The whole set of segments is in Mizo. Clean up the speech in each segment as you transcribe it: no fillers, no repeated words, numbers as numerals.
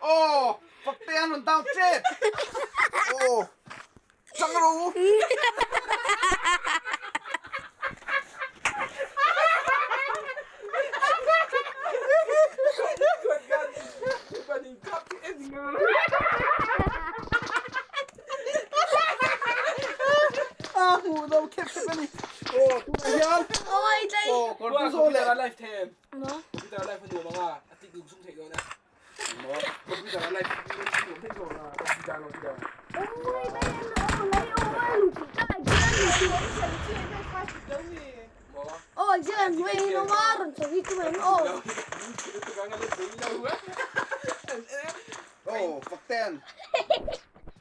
Aw Fakte an rawn down tep. Aw chang rawh u. A hmuh lo khep khep a ni. Aw tunah hian aw kawr pu zawh leh. Aw Fakten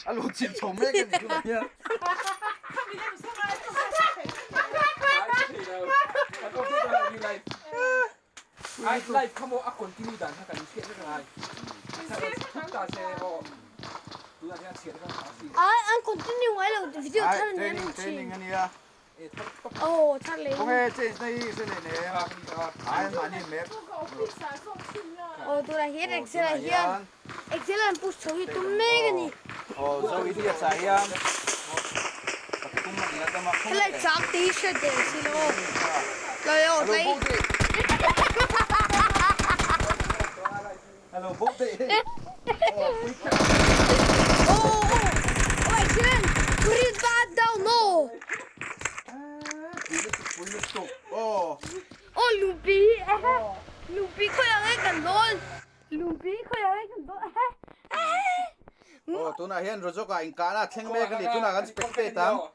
a lo chil chho mek a ni tunah hian. Ai live kha maw a continue dan kha kan hriat vek angai. Thut ta se aw. Tunah hian chhiat kha a si. Ai an continue ngai lo video thar ni an Training ania. Oh thar le. Kawng e change na hi hre leh ne. Ai an mahni map. Oh tunah hian Excel ah hian Excel an push chho hi tum mek ani. Oh zo idiot ah hian pathum an la dam a. Helai chak te hi hriat der si lo. Tlai aw tlai. Hello bo te. Oh oh oh Excel green ba down no. Pui lutuk. Oh. Oh lungpi lungpi khawiah nge kan dawn. Lungpi khawiah nge kan dawn Aw tunah hian Rojoka inkahna a thleng mek a ni tunah kan spectate ang. Aw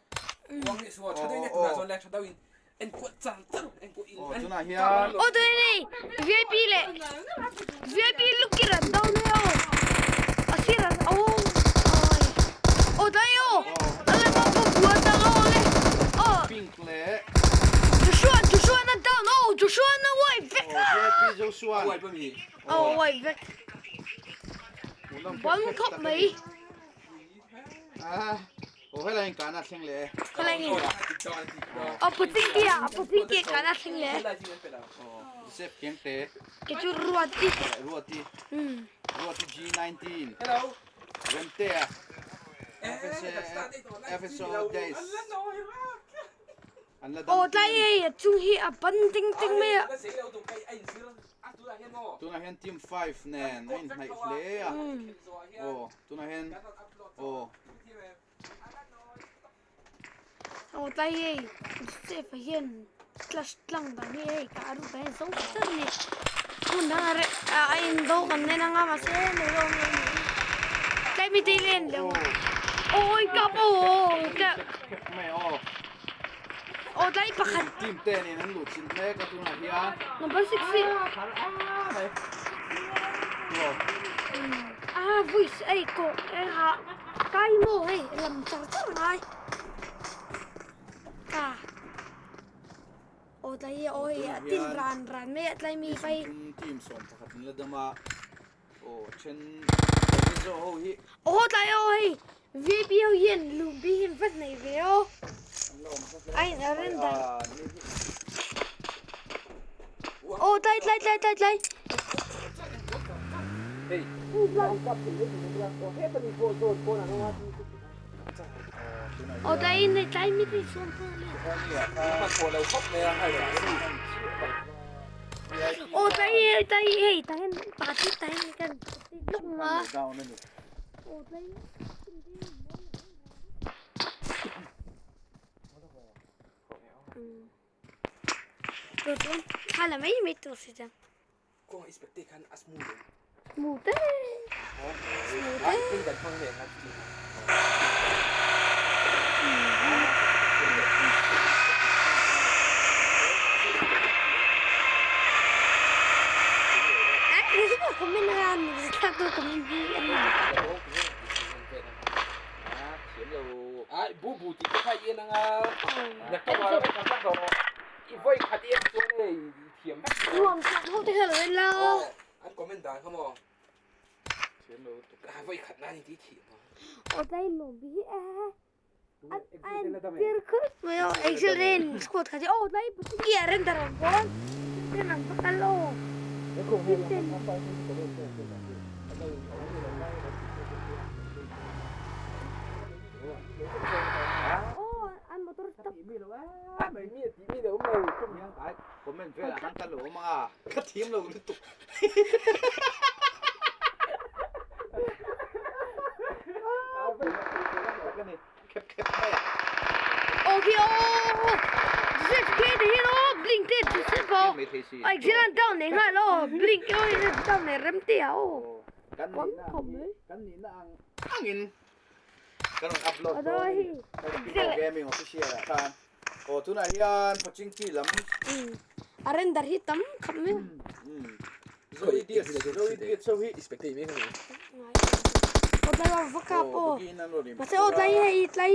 tunah hian. Aw tunah hei VIP leh VIP luki ran dawn hei aw a sir an aw aw tlai aw a la bawk bawk buan tak aw le aw Pink leh. Joshua Joshua na down aw Joshua na uai vek a. Aw VIP Joshua. Aw uai vek. Bang khawp mai. Aw helai in kana thleng leh. Khalai nge. Aw puting kia, puting kia kana thleng leh. Aw Joseph Kengte. Ke chu Ruati. Ruati. Ruati G19. Hello. Remtea. FSO Days. An la dam. Aw tlai ei a chung hi a ban ting ting mai a. Tunah hian team 5 nen a inhnaih hle a. Aw tunah hian aw. Aw tlai ei Joseph a hian clash tlang dan hi hei ka aru dan hi zo zet a ni. Hmun dang a reh a indo kan nen anga mahse nei lo ang em ni. Tlai mi te len lo. Awi kap aw ka. Mai aw. Aw tlai pakhat. Team te nen an luh chin mek a tunah hian. Number 6 hi. Ah voice ei ko e ha kai mo hei lam char char ngai. Ka. Aw tlai aw hei a tin ran ran mai a tlai mi pai. Team sawm pakhat an la dam a. Aw then Mizo ho hi. Aw tlai aw hei VIP ho hian lungpi hian vat nei ve aw. Ai a rin dan. Aw tlai tlai tlai tlai tlai. Hey. Aw tlai nei tlai mi ti sawm pawh le. Aw tlai hei tlai hei tah hian pakhat hi tah hian kan lawk a. Aw tlai Tur chuan thla la mai mai tur si chuan. Smooth e. Smooth e. thlak tu comment hi an ni. Ai bu bu ti kha i en anga naktuk ah ka sak rawh i vawi khat i en chuan hei i thiam vek tawh. Nuam tak ho te kha lo en la aw. An comment dan kha maw thiam lo lutuk a vawi khat nan i ti thiam a. Aw tlai lawm bi hi e an an tir khawp mai aw Excel nen squad kha chu aw tlai pahnih a render awm pawn ten an va kal aw ten. Comment vel ah khan ka lo awm anga ka thiam lo lutuk. Khep khep mai a. Aw khi aw Joseph khi ti hian aw blink te Joseph aw ai Zealand down nei nghal aw blink aw down nei rem te a aw Kan nihna ang hi kan nihna ang angin kan rawn upload dawn a ni. Gaming official ah khan aw tunah hian Pochinki lam a render hi tam khap mai Zo idiots zo idiots ho hi spectate mek a ni. Aw tlai aw va kap aw mahse aw tlai hei tlai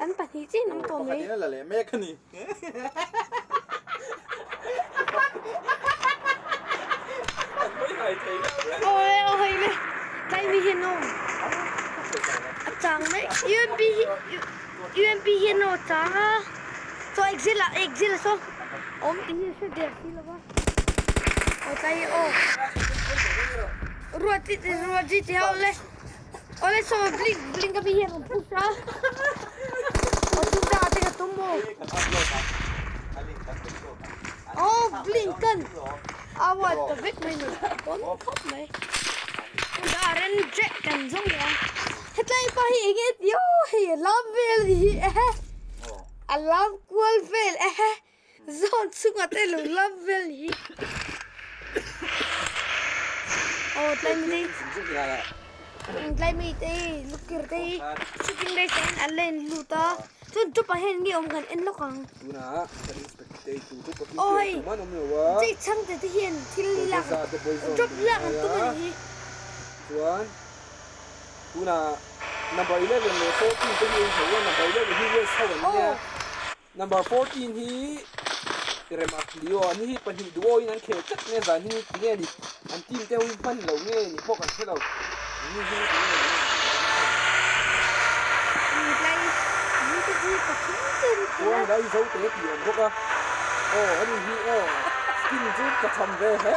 an pahnih chiah in an tawh mai. Pakhat in a la leh mek a ni. Aw aw hei le tlai mi hian aw a chang mai UMP hi UMP hian aw a chang a chaw exil ah exil saw awm tih hi a hre der si lo va aw tlai hi aw ruat ruat chi ti ho le aw le saw blink blink a mi hian rawn push a aw chung dangah te ka tum aw aw blink kan a uat ta vek mai ni pawn khawp mai tunah ren jack kan zawng leh a hetlai pa hi enge ti aw hei a lam vel a ni hi ehe a lam kual vel ehe zawn chungah te lo lam vel ni hi aw tlai mi te tlai mi te hi lukir te hi shooting range ah hian an la in lut a chuan chawpah hian nge awm kan en lawk ang. Tunah kan inspector tu chu pahnih Aw hei te tuman awm lo a. Jake chhangte te hian thil lak drop lak an tum a nih hi. Chuan tunah number 11 leh 14 te hi a inhmu a, number 11 hi West ho an nia. Number 14 hi Rema Leo an hi pahnih duh awin an khel tlat nge zan hi tinge ni an team te ho hi hman lo nge ni pawh kan hre lo. Ni hi tinge ni. Chuan helai zo te tih awm bawk a aw ani hi aw skin chu ka tham ve hle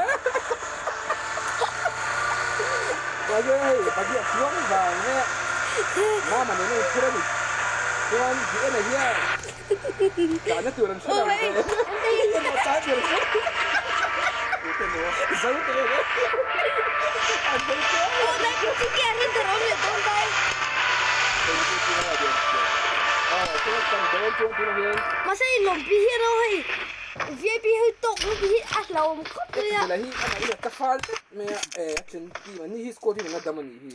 mahse hei pahnih a chuang vang nge mama nen a inphur a ni chuan di en ah hian dahna tur an hre lo ve dahna tur an hre lo zo te an zo te Mahse i lawmpi hian aw hei VIP hi tawk lutuk hi a hlauhawm khawp mai a. Hi ka fal tlat mai a e a then team an ni hi squad hi an la dam a nih hi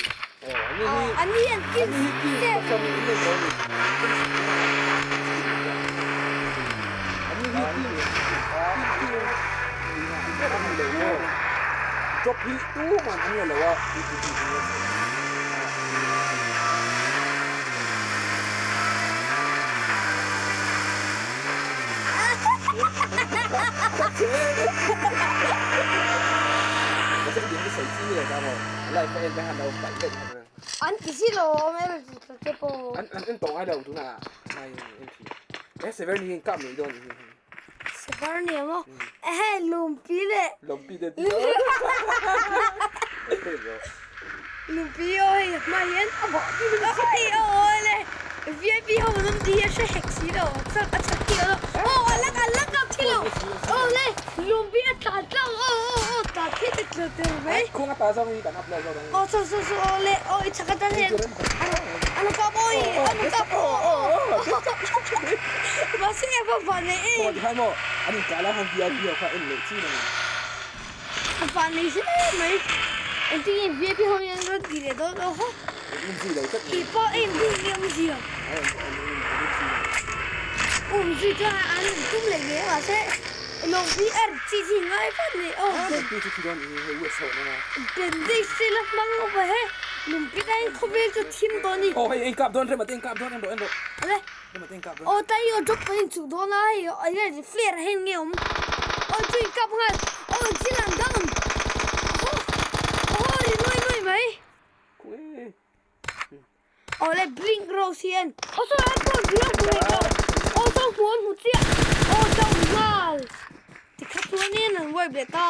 aw an ni hi an ni an team an ni hi team pasarih an nei tawh a ni an ni hi team team team an ni lo maw drop hi tuman an la lo a. An ti si lo awm e te pawh. An an en tawh ngai lo tunah nai en thi. E Severni hi kap ngei dawn ni. Severni emaw ehe lumpi le. Lumpi te ti. Lumpi aw hei hma hian a bawh hei aw le VIP ho an awm tih hi a hre hek si lo a chak hi aw aw a la a la kap thi lo aw le Lumpi a tlan tlang aw aw aw tlan thei te tlu tur mai. Khuang a ta zawng hi kan upload zawk ang. Aw so so so aw le aw i chak atan hian an kap aw i an kap aw aw mahse a va van nei em. Khaw tikhan maw an inkah lai khan VIP ho kha en leh chi lo ni. A van nei hle mai. Engtin nge VIP ho hian an rawn ti leh dawn aw haw. In zui lo tlat mai. Khi pawh a inzui nge awmzia. An in zui lo. Um zui chuan an tum leh ngei a mahse. Lo VR chi chi ngai vat ni aw. Lungpi chu thi dawn i hei US ho an awm a. Bandage te la hmang lo va he. Lungpi ta hian khawvel chu thim dawn i. Aw hei en kap dawn rem ate en kap dawn en rawh en rawh. Ale. Rem ate en kap dawn. Aw ta i aw drop kan inchuh dawn a hei enge flare ah hian nge awm. Aw chu in kap nghal. Aw thil an down. Aw aw ri nuai nuai mai. Khawnge. Aw le blink rose hi en. Aw saw an pawn biak hmu rih lo. Aw saw hmu an hmu chiah. Aw down nghal. Tikha chuanin an wipe leh ta.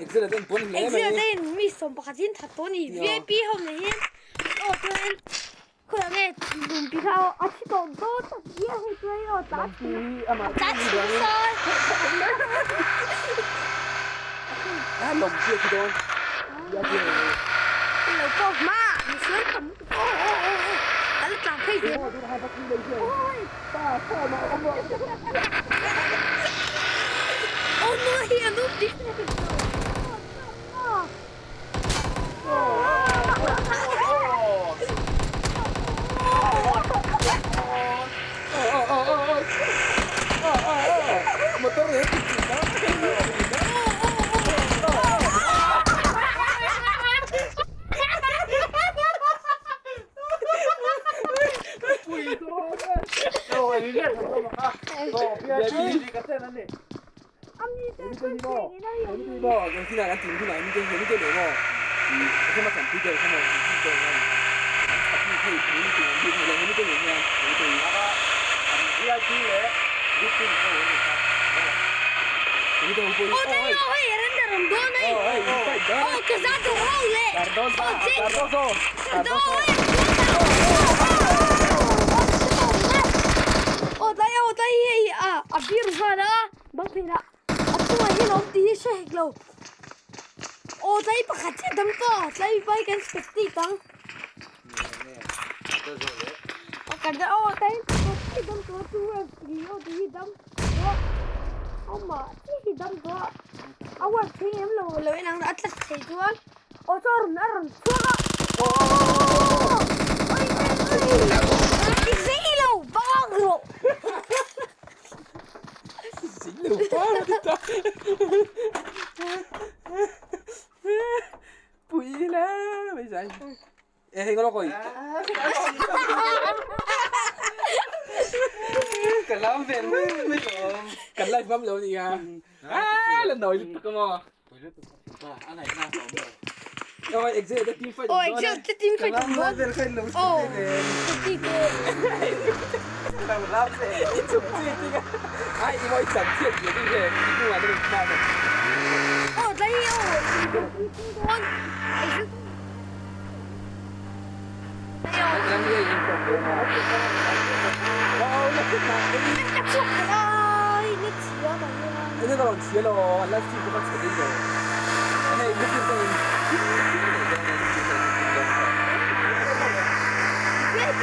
Exit ah ten pawn hle mai. Exit ah ten mi 11 in that tawh a ni. VIP ho nei hian aw chuan khawiah nge lungpi kha aw a thi tawh dawn tak viau hei chuan aw tla tla chhung sawi. A lawmpi a thi dawn. VIP ho nei. Lo pawh hma misual tam aw aw aw aw a la tlang phei zel. Aw nu hi a nu ti. Motor he Aw dai aw hei render an dawn hei aw ka za duh ho le aw cheng Cardozo hei aw dai aw dai hei a a bir nghal a bang phei ah a chungah hian a awm tih hi hre hek lo aw tlai pakhat chiah dam ta tlai vai kan spectate ang aw Cardozo aw tlai pakhat chiah dam tawh a two f three aw tih hi dam tawh a awmah chiah hi dam tawh a a work thei em lo lo en ang a tla thei chuan aw chu a rawn a rawn chhuak a aw i zei lo bang rawh. Pui la bây giờ ê hay có rồi cần lắm về cần lại bấm rồi gì à à lần đầu cơ mà rồi exit the team fight Oh, exit the team fight. Oh, ai mọi chẳng thiệt gì đi về nhưng mà tôi được Oh, đây oh. Cái đó là chia lo, live stream cũng có chia đi rồi. Cái này lúc chúng tôi VIP.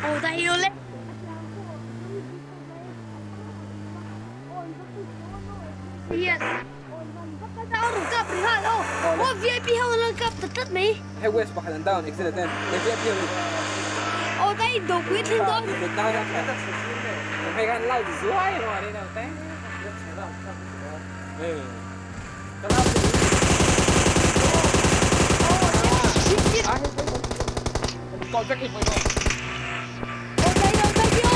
Oh, dai lo le. Yes. Oh, VIP ho lan kap ta tat mai. Hey West pakhat an down exit ten. VIP ho. Oh, dai do pui thleng dawn. Hay kan live zuai mà đây nào té. Còn chắc kịp rồi. Oh, dai lo dai yo.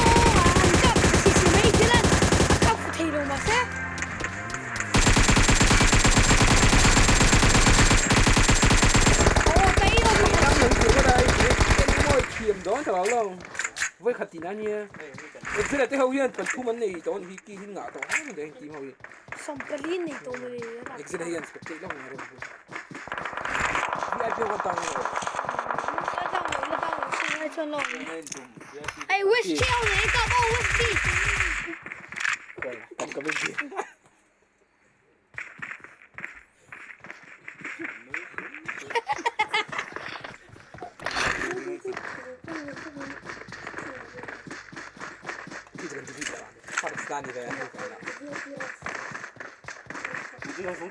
An kap si si mai dilan. Kap fu thei lo ma se. Oh, dai lo ma. Đang đứng ở đây, cái môi thiểm đó thảo lâu. Với khát tin anh nhé. Exit là cái hậu hiền, phần thu mắn này đó thì kỳ hin ngã đó, để tìm hậu hiền. Sampalin nei to mai. Exit hiền spectate long rồi. VIP có tăng rồi. Hey, wish chill này có bao wish đi. Cầm cầm bên kia. ta ni ve a hnu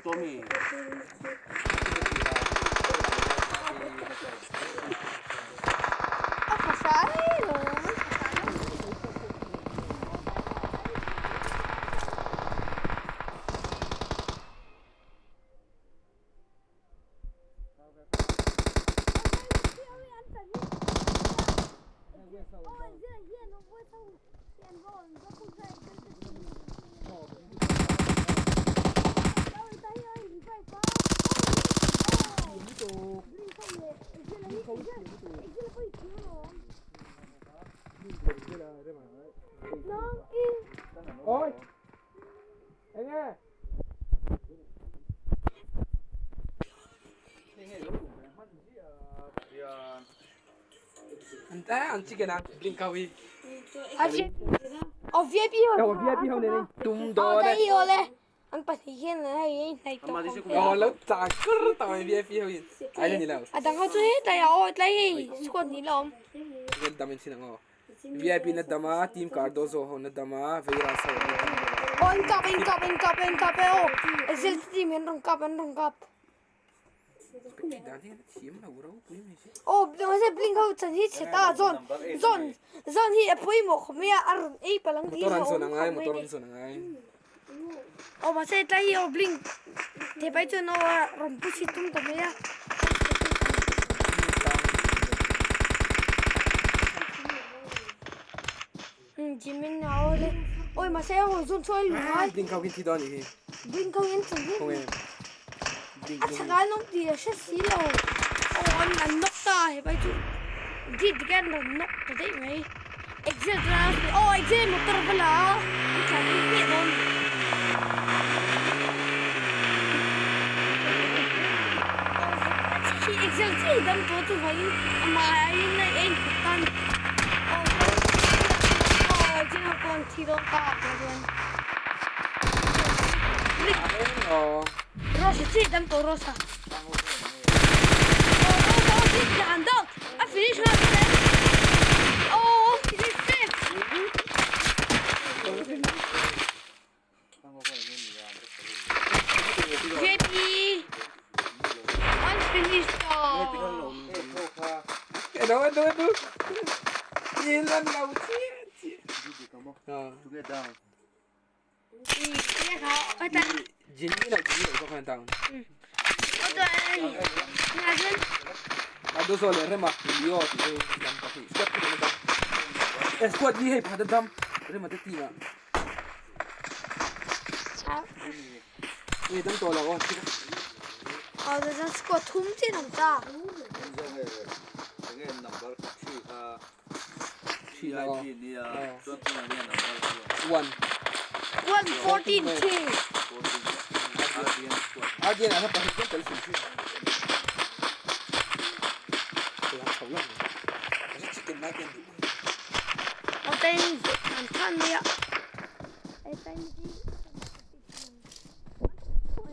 A fahrai lo an fahrai lo. Oi! Enge? An ta an chicken an blink ho hi. Oh VIP ho. Oh VIP ho ne tum do ne. Oh le. An pahnih hian hei a inhnaih tawh khawp mai. Aw lo chak kur tawh mai VIP ho in. Ai ni lo. A dang ho chu hetlai ah aw tlai hei squad ni la awm. Vel dam in sin ang aw. VIP na dam a team Cardozo ho na dam a Veiras ho na dam a. Aw in kap in kap in kap in kap e aw. Exil team hian rawn kap an rawn kap. Aw mahse blink ho chan hi chhe ta zawn zawn zawn hi a pawimawh khawp mai a a rawn ei palh ang tih hi a awm khawp mai ni. Aw mahse tlai hi aw blink thei pai chuan aw a rawn pu chhi tum ta mai a. Jimin a aw le awi mahse aw zawn chu a luh ngai. Blink ho khi thi dawn a nih hi. Blink ho hian chan hi. A chhak an awm tih a hre si lo. Aw an an nawk ta a hepai chu dit hian an rawn nawk ta daih mai. Exit chuan aw exit motor a va la a an tlan pui piah dawn a ni. Aw hepa chi hi exit chi dam tawh chuvangin amah aiin a input ta a ni. Aw aw exit ho pawh an thi dawn ta a chuan. Rosa chi dam tawh Rosa. Oh Rosa oh chi an down. A finish nga te. Oh finish te. JP. One finish to. Eno eno eno. Ilan lo chi chi. Squad hi hei pakhat a dam rema te team ah nge dam tawh lo aw Squad thum chin an ta. One. 1 14 3. RDN ah pahnih tlem tel hrim hrim. Chho lo. Chicken nai ken duh. Oten an than mai a.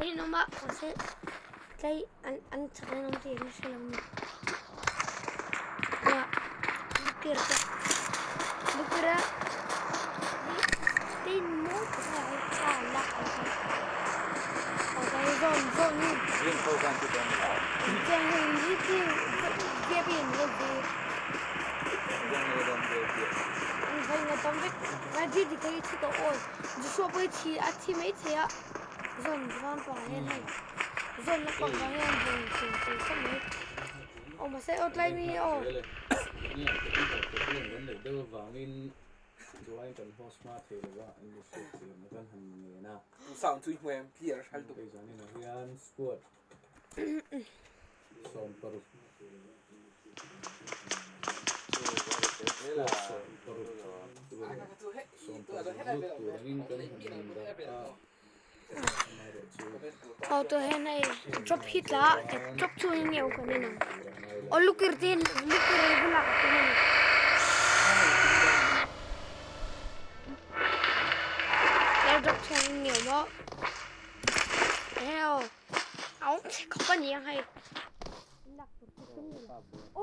Hin awm a mahse tlai an an chak in awm tih an hre lo a ni. Nia lukir te lukir a tin mawi tak a hei thla an lak ang hi aw kai zawn zawn hi chuan hei hi hi biak in an ve an vai nga tam vek Madrid hi thi tawh aw Joshua pawh hi thi a thi maithei a. Zawn ram pangah hian hei zawn na pangah hian vawi tur tur khawp mai aw mahse aw tlai mi aw. Sound chu i hmu em clear hral tuk. Aw tah hian hei drop hi tla a drop chhung hi nge awm kan en ang aw lukir te hian lukir hi va lak a tum a ni. Airdrop chhung hi nge awm a he aw a awm chhe khawp a ni ang hei.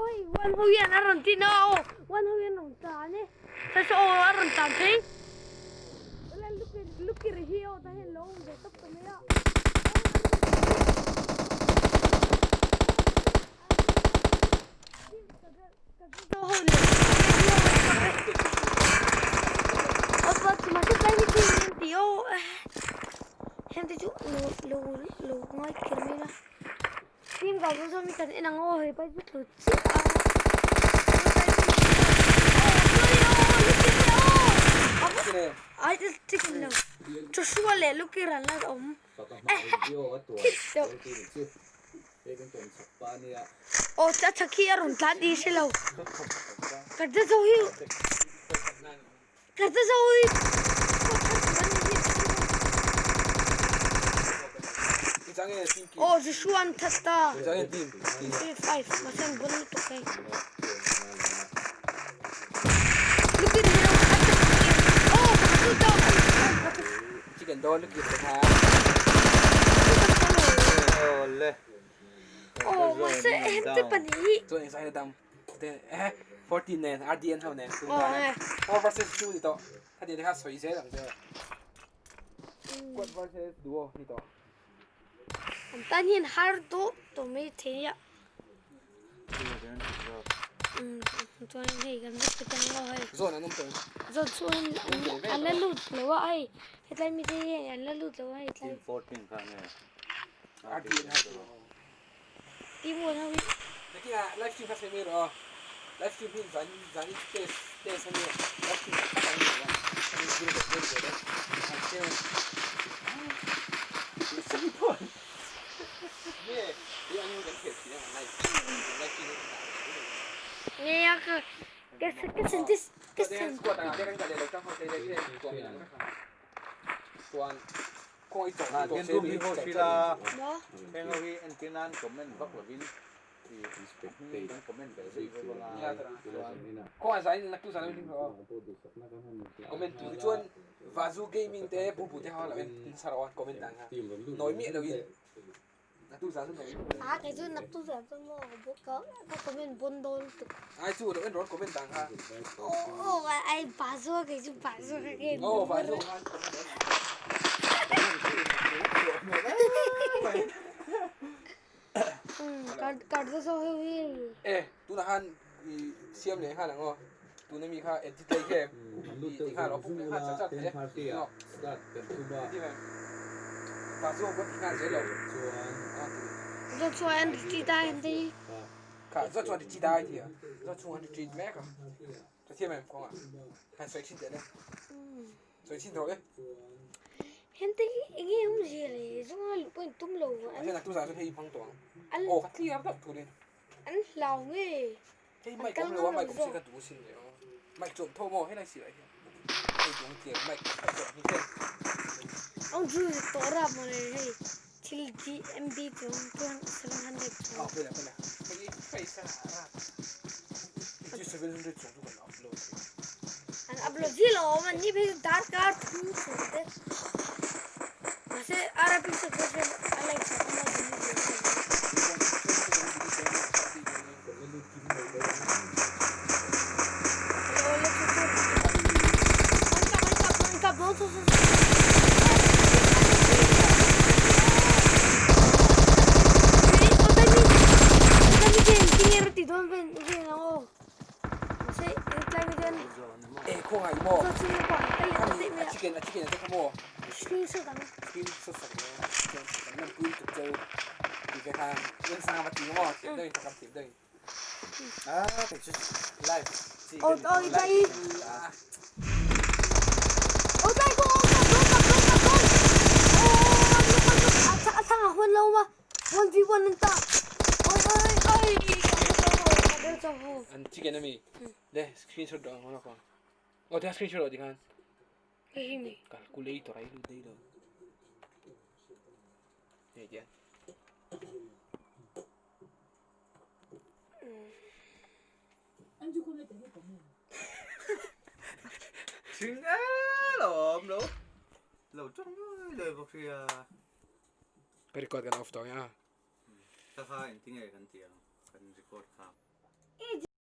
Oi one ho hian a rawn tin a aw one ho hian a rawn tlan e saw saw aw a rawn tlan phei. Lukir hi aw ta hian lo awm ve tawp ta mai a. Team ka zo mi kan en ang aw hei pai chu tlu chiah a. Ai chicken lo. Joshua leh Lucky ran la awm. Aw a chak hi a rawn tlan tih hre lo. Ka hre zo hi ka hre zo hi Aw Joshua an that ta. 3-5 mahse an bon lutuk hei. Lucky ri lo a chak hi. Aw ka hre zo. Chicken dawn lucky te kha. Awle. Aw mahse hemte pahnih hi. Chuan eng zai dam. Te eh 14 nen RDN ho nen tun Aw dan. eh. 4 versus 2 ni tawh. Khati te kha sawi zel ang che. Squad versus duo ni tawh. An tan hian har dawh tawh mai thei a. Chuan hei kan vek te tang aw hei. Zawn an awm tawh. Zawn chu an an la lut lo a hei. Hetlai mi te hian an la lut lo a hei tlai. Team 14 kha nge. RDN ho. Team 1 ho hi. Nakin ah live stream kha sawi mai rawh aw. Live stream hi zan zan i test test ania. Live stream tak tak an ni lo a. An inzir ve ve ve an cheu. Sawi pawh. Nge i an kan khel thin ang live live stream hi kan dah ang. Nge a ka ka ka sen this ka sen. Squad ang kan kal lo tang ho te le te tuan mi kha. Tuan kawng i chawh Ah, tawh gen se room mi hi ho chawh sila. Maw? Heng ho hi entir nan comment vak lovin kan comment ve zui vek ang a. Kawng a zain naktu zan lim ro. Comment tu chuan Vazu gaming te bubu te ho lo en sar on comment dan ha. Noi mi lo in. Naktu zan noi. A kei chu naktu zan chu maw ka ka comment bon dawn lutuk. Ai chu lo en ron comment dan ha. Aw aw ai Vazu a kei chu Vazu ka game. Oh Vazu khan comment. E tuna khan i siam leh nghal ang aw tuna mi kha edit leh khem i ti nghal aw puk leh nghal chat chat thei e no ti mai pa chu ka ti nghal zel lo Zo chuan an retreat a hente hi. Kha zo chuan retreat a ti a zo chung an retreat mek a ka thiam em kawng ah han sawi thin teh le sawi thin rawh e. Hente hi enge awmzia le zawnga luh pawh in tum lo an tu zan chu hei hmang tawh ang aw ka clear deuh turin an hlau nge hei mic awm lo a mic awm se ka duh sin le aw mic chu awm tho maw helai sirah hian hei duang clear mic a chuah hi hian Ang chu tawh rap mawle hei thil GMB chu 700 chu aw pela pela hei hei sa rap chu 700 chu chu kan upload an upload zil a awm an ni phei chu darkar thum chhung te mahse RIP succession a like sak a maw delete leh nghal E khawngaih maw khami a chicken a chicken te kha maw Screenshot ang screenshot sak le chuan kan lan pui tuk cheu ti ve khan eng sang va ti maw thiam deuhin ka kam thiam deuhin Ah kei chu live chi Aw aw i tlai aw tlai ko aw kap dawn kap dawn kap dawn aw an luk an luk a thlang ah huan lo ma 1v1 an ta oi oi oi ka dawn chau ho an chicken ami le screenshot rawh ang hawla kawng aw tikhan screenshot rawh tikhan Hei hi mi calculator a i lut daih lo hei tiang Thing e lo awm lo lo tawng luai luai bawk sia. Ka record kan off tawh ang e a. Ka kha engtinge kan tih ang kan record kha.